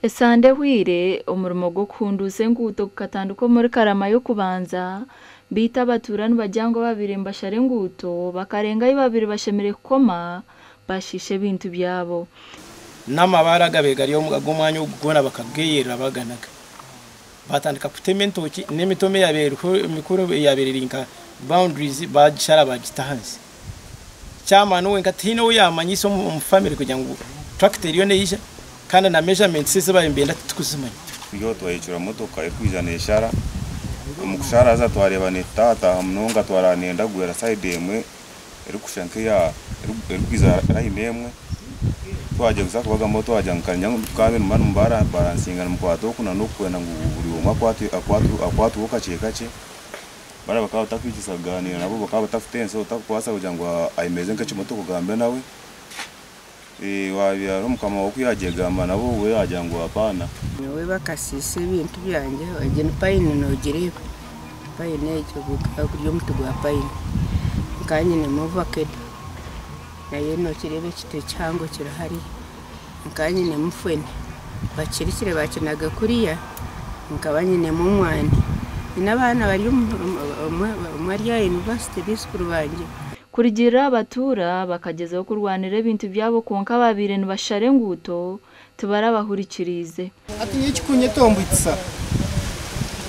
Esande ehweire, omurimo gw'okuhunduuza enguuto gukatandika omuri Karama y'okubanza beitu abatuura nibagira ngu ababaire nibashara enguuto bakarenga ahu babaire bashemereire kukoma bashiisha ebintu byabo. N'amabaare agabaire gari ag'omwanya ogu goona bakageyerera baganaga. Batandika kutema entookye n'emitoma eyabaire eriho emikuru eyabaire eri nka boundaries bagishara bagita ahansi. Chairman wenka tihaine ou yaamanyiise omu family kugira ngu tractor eriyo neija kandi na measurements ezi baabaire nibenda titukuzimanya. Turiyo twayecura motoka erikwija neshara, omu kushara haza twareeba netutahataaha munonga twareeba neyenda kugwera sayidi emwe erikushusha nkeya erikwija layini emwe, twagyeza kubagambaho twagira ngu kare ngu mukaabe nimubaransinga nimukwata oku na n'oku kwenda ngu buri omwe akwatweho kakye kakye. Bariya bakaba batakwikiriza kugaaniira nabo, bakaba batafute ensi otakubaasa kugira ngu ayemeze nk'ekimotoka ogambe nawe. Waabaire hariho mukama waawe ku yaagyegamba nabo, we yaagira ngu apaana. Nyowe bakasiisa ebintu byangye, egi ni payini nogireeba, payini egyo gukaba guri omuti gwa payini. Nkaba nyinemu ovakedo nayo nokireeba ekiti kihango kiri hariya. Nkaba nyinemu fene bakirikire bakinaga kuriya, nkaba nyinemu omwani. Nyine abaana bari omwe ari aha yunivasite baijukuru bangye. Kurugiirira aha batuura, bakagyezaho kurwanira ebintu byabo kwonka abaabaire nibashara enguuto tibarabahurikiriize. Hati nyowe ekirikunyetomboitisa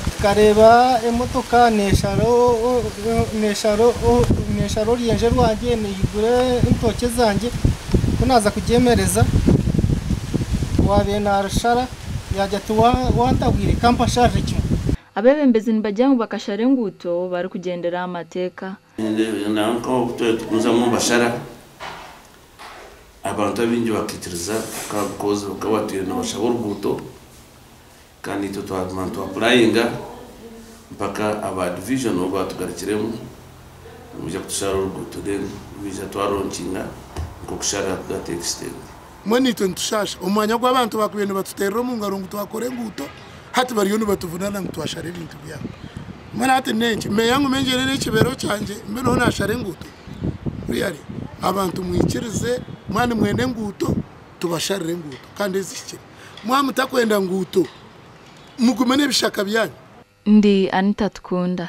tukareeba emotoka neeshara oruyenje rwangye neigura entookye zangye ku naaza kugyemereza owaabaire naarushara yaagira ati wantabwire ka mpasharire kimwe. Abeebembezi nibagira ngu bakashara enguuto barikugyendera aha mateeka. Nanka obu twaba tugumizamu nibashara, abantu abaingi bakaikiriza because bakaba batwire nibashaba oruguuto kandi itwe twaguma nitwapurayinga mpaka aba division obu batugarukiremu nibaija kutushara oruguuto then baija twaronkinga nk'okushara to that extent. Mbwenu itwe nitushasha omu mwanya ogu abantu baakubaire nibatuteerera omu ngaro ngu twakora enguuto, hati bariyo nibatuvunana ngu twashara ebintu byabo. Mbwenu hati n'enki? Meeya ngume ngyende n'ekibero kyangye mbe niho naashara enguuto? Really? Abantu mwikirize mwaba nimwenda enguuto, tubasharire enguuto kandi ezihikire. Mwaba mutakwenda nguuto, mugume n'ebishaka byanyu. Ndi Anita Tukunda.